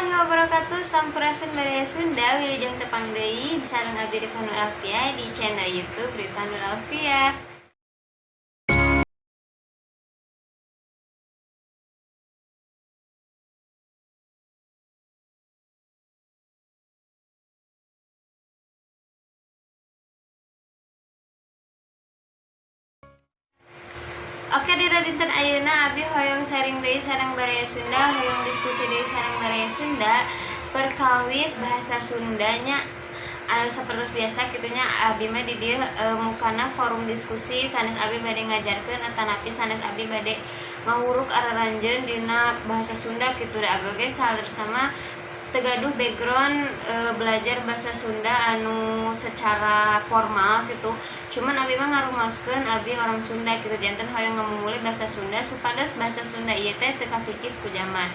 Warahmatullahi wabarakatuh. Sampurasun Baraya Sunda. Wilujeng tepang deui sareng abdi Rifa Nur Alfia di channel YouTube Rifa Nur Alfia. Oke, di dinten ayeuna abi hoyong sharing deui sareng Baraya Sunda, hoyong diskusi deui sareng Baraya Sunda perkawis bahasa Sundanya. Anu seperti biasa kitu nya, abi mah di dieu mukana forum diskusi, sanes abi bade ngajarkeun atanapi sanes abi bade ngawuruk araranjeun dina bahasa Sunda kitu, da abi oge saleresna teu gaduh background belajar bahasa Sunda anu secara formal gitu. Cuman abi mah ngarumaoskeun abi orang Sunda gitu, janten hoyong ngamumule bahasa Sunda supados bahasa Sunda ieu teh teu kakikis ku zaman.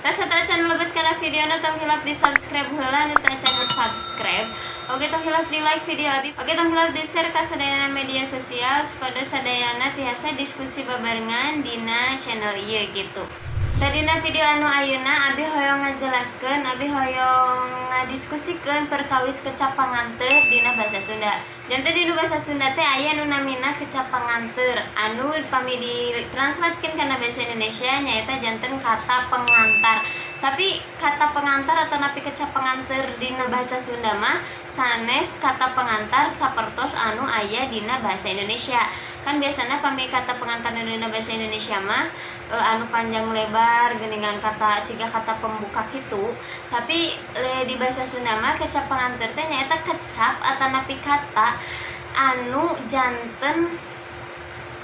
Tah, sateuacan lebet kana videona, tong hilap di subscribe heula nu teu acan subscribe. Oke, tong hilap di like video abi. Oke, tong hilap di share ka sadayana media sosial supaya sadayana tiasa diskusi babarengan dina channel ieu gitu. Tadina video anu ayeuna abi hoyong ngajelaskeun, abi hoyong ngadiskusikeun perkawis kecap panganteur dina bahasa Sunda. Janten dina bahasa Sunda teh aya nu namina kecap panganteur anu pami ditranslatekeun kana bahasa Indonesia nyaeta janten kata pengantar. Tapi kata pengantar atanapi kecap penganteur dina bahasa Sunda mah sanes kata pengantar sapertos anu aya dina bahasa Indonesia. Kan biasana pami kata pengantar dina bahasa Indonesia mah anu panjang lebar geuningan, kata siga kata pembuka kitu. Tapi di bahasa Sunda mah kecap pengantar teh nyaeta kecap atanapi kata anu janten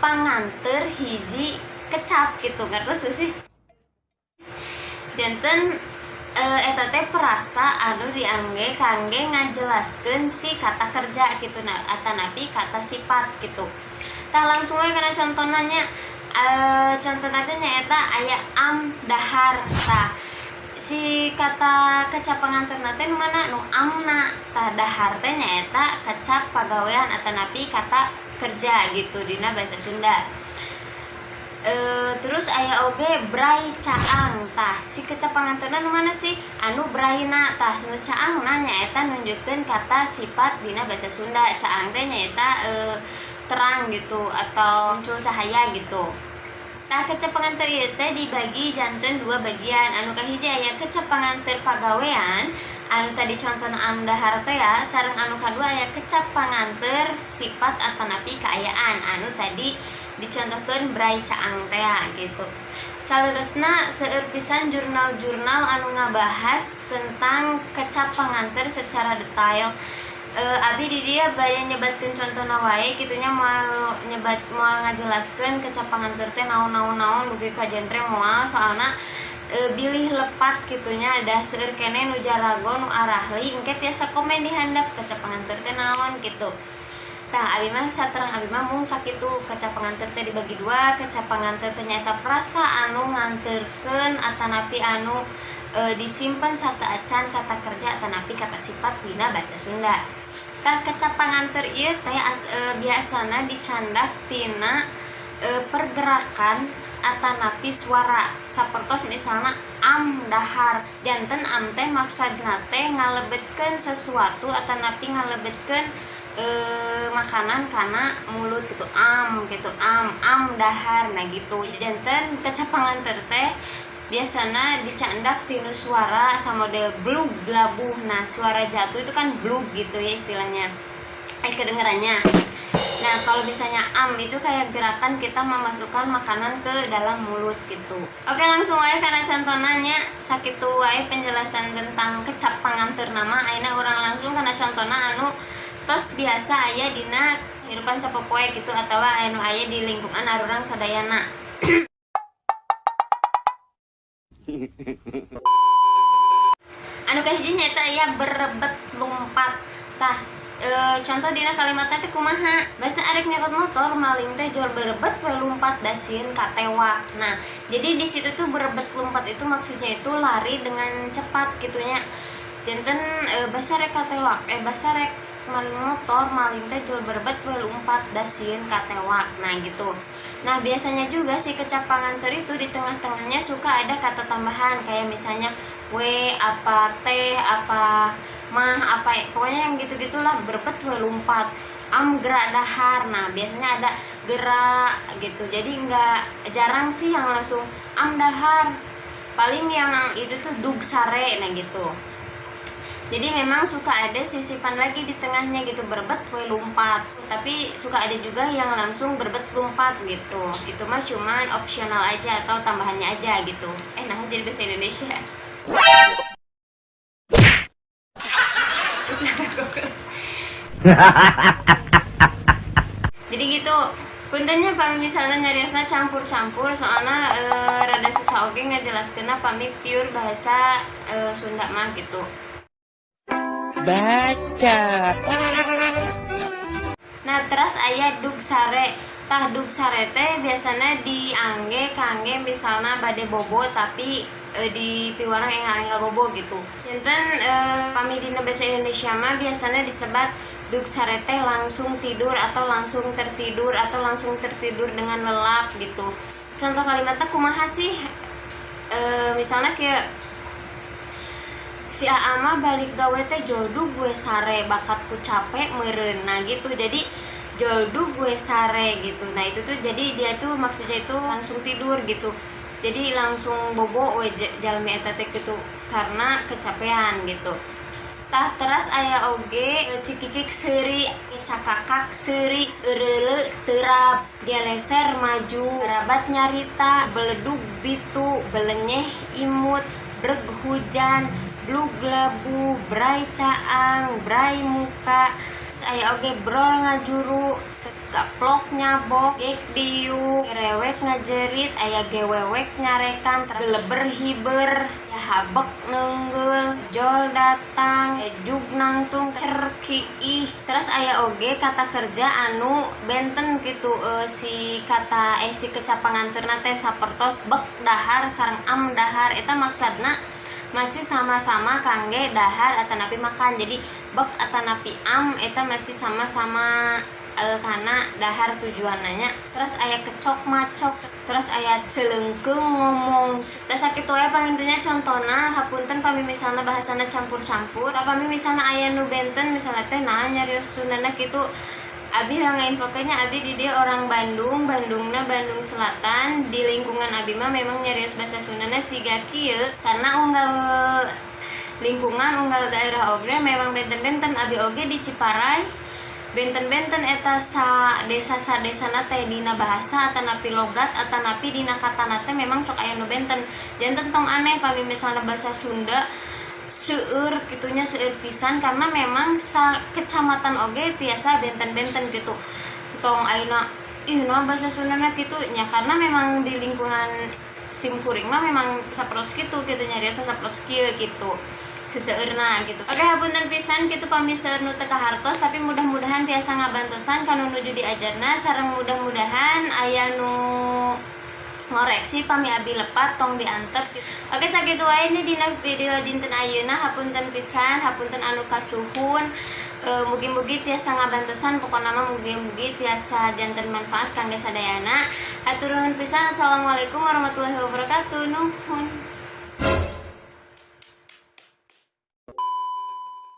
panganteur hiji kecap gitu, ngertos teu sih? Janten eta teh perasa anu diangge kangge ngajelaskeun si kata kerja gitu, nah, atanapi kata sifat gitu. Tah, langsung we kana contohna nya. Contohna teh nyaeta aya am dahar. Tah, si kata kecap panganteurna teh nu mana? Nu amna. Tah, dahar teh nyaeta kecap pagawean atanapi kata kerja gitu dina bahasa Sunda. Terus aya oge bray caang. Tah, si kecap panganteurna nu mana sih? Anu brayna. Tah, nu caangna nyaeta nunjukkeun kata sifat dina bahasa Sunda. Caang teh nyaeta terang gitu atau muncul cahaya gitu. Tah, kecap panganteur ieu teh dibagi janten dua bagian. Anu kahiji aya kecap panganteur pagawean anu tadi contohna am dahar teh ya, sareng anu kadua aya kecap panganteur sifat atanapi kaayaan anu tadi dicontohkeun bray caang teh gitu. Saleresna seueur pisan jurnal-jurnal anu ngabahas tentang kecap panganteur secara detail. Abi di dieu bade nyebatkeun contohna wae kitu nya, moal nyebat, moal ngajelaskeun kecap panganteur teh naon-naon naon dugi ka jentre moal, soalna bilih lepat kitu nya, da seueur keneh nu jarago, nu arahli, engke tiasa komen di handap kecap panganteur teh naon gitu. Tah, abi mah saterang abi mah mung sakitu. Kecap panganteur teh dibagi dua. Kecap panganteur teh nyaeta frasa anu nganterkeun atanapi anu disimpan sateuacan kata kerja atanapi kata sifat dina bahasa Sunda. Tah, kecap panganteur ieu teh biasana dicandak tina pergerakan atanapi suara, sapertos misalna am dahar. Janten am teh maksudna teh ngalebetkeun sesuatu atanapi ngalebetkeun makanan kana mulut gitu, am gitu, am am dahar, nah gitu. Janten kecap panganteur teh biasana dicandak tinu suara sama model blug labuh. Nah, suara jatuh itu kan blug gitu ya istilahnya, kedengerannya. Nah, kalau misalnya am itu kayak gerakan kita memasukkan makanan ke dalam mulut gitu. Oke, langsung aja karena contohnya. Sakitu wae penjelasan tentang kecap panganteur nama. Ayeuna urang langsung kana contohna anu tos biasa aya dina kehidupan sapopoe gitu atau anu aya di lingkungan arurang sadayana. Anu kahiji nyaeta aya berebet lumpat. Tah, contoh dina kalimatna teh kumaha? Basa arek nyokot motor, maling teh jor berebet we lumpat da sieun katewak. Nah, jadi di situ tuh berebet lumpat itu maksudnya itu lari dengan cepat gitunya. Janten basa rek katewak, basa rek Maling motor, maling teh jol berebet we lumpat da sieun katewak. Nah, gitu. Nah, biasanya juga si kecap panganteur itu di tengah-tengahnya suka ada kata tambahan kayak misalnya we, apa teh, apa mah, apa, pokoknya yang gitu-gitulah. Berebet we lumpat, am gerak dahar. Nah, biasanya ada gerak gitu. Jadi nggak jarang sih yang langsung am dahar, paling yang itu tuh dug sare. Nah, gitu. Jadi memang suka ada sisipan lagi di tengahnya gitu, berebet we lumpat. Tapi suka ada juga yang langsung berebet lumpat gitu. Itu mah cuman opsional aja atau tambahannya aja gitu. Nah, jadi bahasa Indonesia. Terus jadi gitu. Punten nya pami misalnya nyariosna campur-campur, soalnya rada susah oge ngajelaskeunna pami pure bahasa Sunda mah gitu. Baca. Nah, terus aya dug sare. Tah, dug sare teh biasanya diangge kangge misalnya bade bobo tapi di piwarang enggal-enggal bobo gitu. Janten pami dina bahasa Indonesia mah biasanya disebat dug sare teh langsung tidur atau langsung tertidur atau langsung tertidur dengan lelap gitu. Contoh kalimatnya kumaha sih? Misalnya kayak si Aa mah balik gawe teh joldug we sare, bakat ku capek meureun. Nah, gitu. Jadi joldug we sare gitu. Nah, itu tuh jadi dia tuh maksudnya itu langsung tidur gitu. Jadi langsung bobo we jalmi eta teh gitu karena kecapean gitu. Tah, teras aya oge cikikik seuri, cakakak seuri, eureuleu terap, geleser maju, rabat nyarita, beledug bitu, belenyeh imut, breg hujan, blug labu, bray caang, bray muka. Terus aya oge brol ngajuru, gaplok nyabok, gek diuk, rewek ngajerit, aya gewewek nyarekan, geleber hiber, ya habek neungeul, jol datang, jug nangtung, cerkiih. Terus aya oge kata kerja anu benten gitu, si kata si kecap panganteurna teh sapertos bek dahar sareng am dahar. Eta maksudna masih sama-sama kangge dahar atanapi makan. Jadi bek atanapi am eta masih sama-sama karena dahar tujuannya. Terus aya kecok macok, terus aya celeungkeung ngomong. Terus sakitu wae panginten nya contona. Hapunten pami misalna bahasana campur-campur, pami misalna aya nu benten, misalnya teh nah nyarios Sundana kitu. Abi yang ngainfokeunnya, abi di dieu orang Bandung, Bandungna Bandung Selatan. Di lingkungan abi mah memang nyarios bahasa Sundana siga kieu karena unggal lingkungan, unggal daerah oge memang benten-benten. Abi oge di Ciparai benten-benten eta sa desa, sa desana teh dina bahasa atanapi logat atanapi dina katana teh memang sok aya nu benten. Janten tong aneh pami misalnya bahasa Sunda seueur kitunya, seueur pisan, karena memang sa kecamatan oge tiasa benten-benten gitu. Tong ayeuna ih nah bahasa Sundana kitu nya, karena memang di lingkungan sim kuring mah memang sapertos kitu gitu, nyariosna sapertos kieu gitu seseueurna gitu. Oke, hapunten pisan kitu pami seueur nu teu kahartos, tapi mudah-mudahan tiasa ngabantosan kanu nuju diajarna, sareng mudah-mudahan aya nu ngoreksi pami abi lepat, tong diantep. Oke, sakitu wae nih dina video dinten ayeuna. Hapunten pisan, hapunten anu kasuhun. Mugi-mugi tiasa ngabantosan, pokona mah mugi-mugi tiasa janten manfaat kangge sadayana. Hatur nuhun pisan. Assalamualaikum warahmatullahi wabarakatuh. Nuhun.